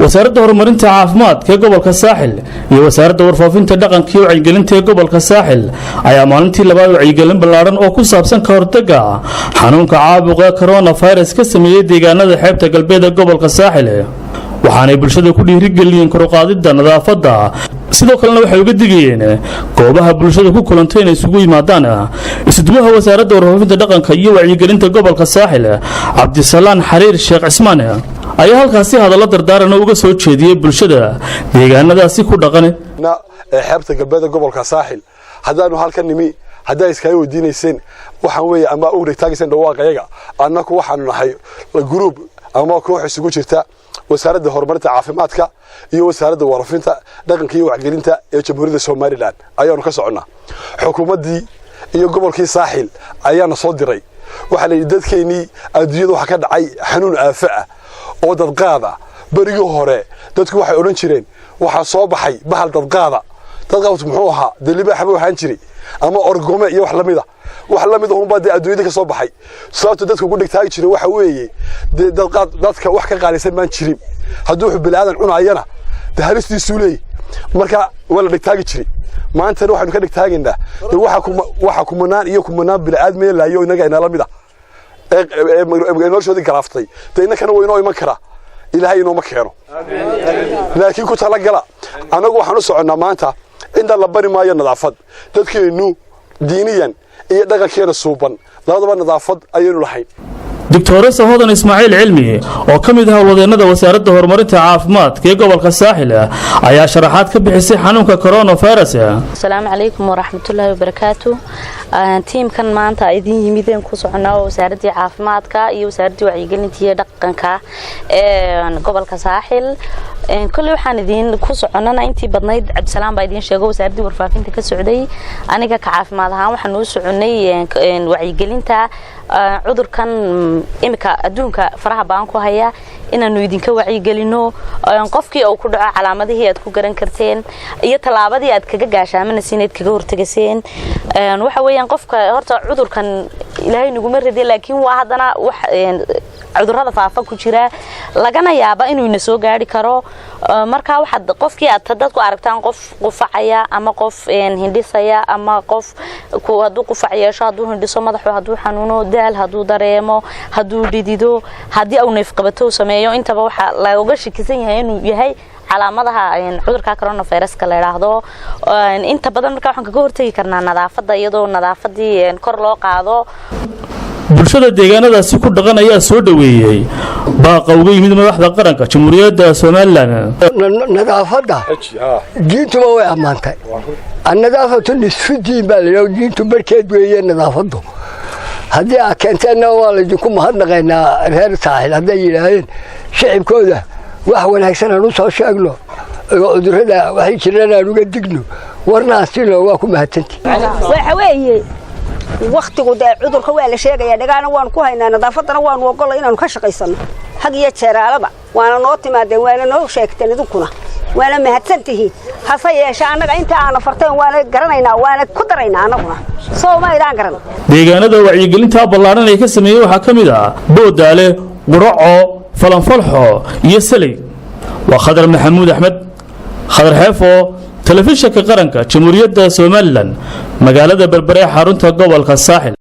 Wasaaradda Horumarinta Caafimaadka ee gobolka Saaxil iyo Wasaaradda Warfaafinta, Dhaqanka iyo Wacyigelinta ee gobolka Saaxil ayaa maalintii labaad wacyigelin ballaadhan oo ku saabsan ka hortagga xanuunka caabuqa coronavirus ka sameeyey deegaanada xeebta galbeed ee gobolka Saaxil. Waxaanay bulshada ku dhiirigeliyeen koruqaadidda nadaafadda, sidoo kalena waxay uga digayeen goobaha bulshada ku kulantay inay isugu yimaadaan. Isuduwaha Wasaaradda Warfaafinta, Dhaqanka iyo Wacyigelinta gobolka Saaxil, Cabdisalaan Xariir Sheekh Cismaan, ayaa halkaasi hadallo dardaarana uga soo jeediyey bulshada deegaanadaasi ku dhaqan. Ee xeebta galbeedda gobolka Saaxil haddaanu halkan nimi, haddaa iskaga weydiinayseen, waxaan weeye ama u dhegtaagayseen dhawaaqayaga, annaku waxaanu nahay group ama koox isugu jirta Wasaaradda Horumarinta Caafimaadka iyo Wasaaradda Warfaafinta, Dhaqanka iyo Wacyigelinta ee Jamhuuriyadda Somaliland ayaanu ka soconnaa. Xukuumaddii iyo gobolkii Saaxil ayaana soo diray. Waxaa la yidhi dadkeennii adduunyada waxaa ka dhacay xanuun aafo ah oo dadqaada. Berigii hore dadku waxay odhan jireen waxaa soo baxay bahal dadqaada. Dadqaadku muxuu ahaa? Dee libaaxa buu ahaan jiray ama orgome iyo wax lamida, wax lamid ahunbaa dee adduunyada ka soo baxay. Sababta dadka ugu dhegtaagi jiray waxa weeye dee dadqaad dadka wax ka qaalisan baan jirin. Hadduu wuxuu bini'aadan cunaayana dee halistiisuu leeyahy, marka waa la dhegtaagi jiray. Maantana waxaynu ka dhegtaagaynaa dee waxa kumanaan iyo kumanaan bini'aadmee laayo innaga inala mid ah ee noloshoodii galaaftay. Dee innakana waa inoo iman karaa, Ilaahay inooma keeno, laakiin ku talagala. Annagu waxaan u soconnaa maanta intaan la bari maayo nadaafad. Dadkeennu diiniyan iyo dhaqankeena suuban labadaba nadaafad ayaynu lahayn. Doctoresa Hodan Ismaaciil Cilmi oo ka mid ah howlwadeennada Wasaaradda Horumarinta Caafimaadka ee gobolka Saaxil ayaa sharaxaad ka bixisay xanuunka coronavirus. Asalaamu calaykum waraxmatullaahi wabarakaatu. Tiimkan maanta idin yimideen ku soconaa wasaaraddii caafimaadka iyo wasaaraddii wacyigelinta iyo dhaqanka ee gobolka Saaxil. Kolley waxaan idiin ku soconana intii badnayd Cabdisalaam baa idiin sheego, wasaaraddii warfaafinta ka socday. Aniga ka caafimaad ahaan waxaan uu soconay wacyigelinta cudurkan imika adduunka faraha baan ku haya, inaanu idinka wacyigelino qofkii uu ku dhaco calaamadihii aad ku garan karteen iyo tallaabadii aad kaga gaashaamanaysa inaad kaga hortegaseen. Waxa weeyaan qofka horta cudurkan Ilaahay naguma ride, laakiin waa haddana wax cudurrada faafa ku jira, lagana yaaba inuu ina soo gaari karo. Marka waxaad qofkii aad dad ku aragtaan qof qufacaya ama qof hindhisaya ama qof hadduu qufac yeesho, hadduu hindhiso, madaxu hadduu xanuuno, daal hadduu dareemo, hadduu dhidido, haddii uu neefqabato sameeyo, intaba waxaa looga shakisan yahay inuu yahay calaamadaha cudurka coronaviruska la yidhaahdo. Inta badan marka waxaan kaga hortegi karnaa nadaafadda, iyadoo nadaafadii kor loo qaado. Bulshada deegaanadaasi ku dhaqan ayaa soo dhoweeyey baaqa uga yimid madaxda qaranka Jamhuuriyadda Somaliland. Nadaafadda diintuba way ammaantay. النظافة نصف الدين baa la diintu barkeed weeye nadaafaddu. Haddii aad keenteenna waa laydinku mahadnaqaynaa. Reer Saaxil hadday yidhaaheen shicibkooda wax wanaagsan aan u soo sheegno oo cudurrada waxay jiraan aan uga digno, warna aan siino, waa ku mahadsanti. Waxa weeye waktigu dee cudurka waa la sheegayaa, dhagaana waanu ku haynaa, nadaafaddana waanu ogollay inaanu ka shaqaysano hag iyo jeeraalaba. Waana noo timaadeen, waana noo sheegteen, idinkuna waana mahadsan tihiin. Hase yeeshe annaga inta aana farteen waana garanaynaa, waana ku daraynaa annaguna, soo ma idaan garan. Deegaanada wacyigelinta ballaadhan ay ka sameeyey waxaa ka mid ah Boodaale, Quraco, Falanfalxo iyo Seley. Waa Khadar Maxamuud Axmed, Khadar Xeefo, Telefishinka Qaranka Jamhuuriyadda Somaliland, magaalada Berbere, xarunta gobolka Saaxil.